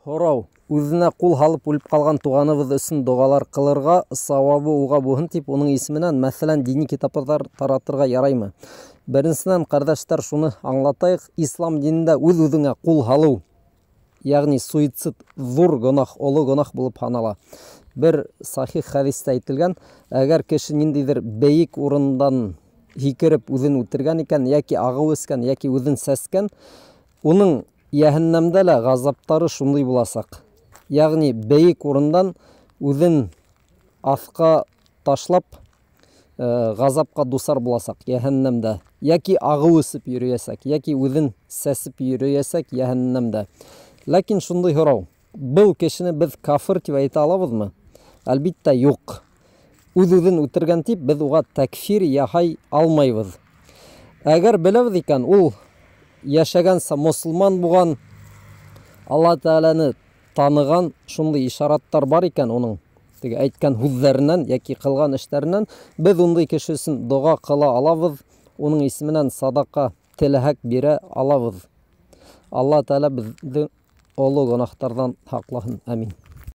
Һорау: үҙенә ҡул һалып үлеп ҡалған туғаныбыҙ өсөн доғалар ҡылырға, сауабы уға булһын тип, уның исеменән, мәҫәлән, дини китаптар таратырға яраймы? Беренсенән, ҡәрҙәштәр, шуны аңлатайыҡ: ислам динендә үҙ-үҙеңә ҡул һалыу, йәғни суицид, ҙур гонаһ, оло гонаһ булып һанала. Бер сахих хәдистә әйтелгән: әгәр кеше ниндәйҙер бейек урындан һикереп үҙен үтергән икән, йәки ағыу эскән, йәки үҙен сәскән, уның йәһәннәмдә лә ғазаптары шундай буласаҡ. Йәғни бейек урындан үҙен аҫҡа ташлап, ғазапҡа дусар буласаҡ йәһәннәмдә, йәки ағыу эсеп йөрөйәсәк, йәки үҙен сәсеп йөрөйәсәк йәһәннәмдә. Ләкин шундай һорау: был кешене беҙ кафыр тип әйтә алабыҙмы? Әлбиттә, юҡ. Үҙ-үҙен үтергән тип беҙ уға тәкфир яһай алмайбыҙ. Әгәр беләбеҙ икән, ул йәшәгәнсә мосолман булған, Алла Тәғәләне таныған, шундай ишараттар бар икән уның теге әйткән һүҙҙәренән йәки ҡылған эштәренән, беҙ ундай кеше өсөн доға ҡыла алабыҙ, уның исеменән садаҡа теләһәк бирә алабыҙ. Алла Тәғәлә беҙҙе оло гонаһтарҙан һаҡлаһын. Амин.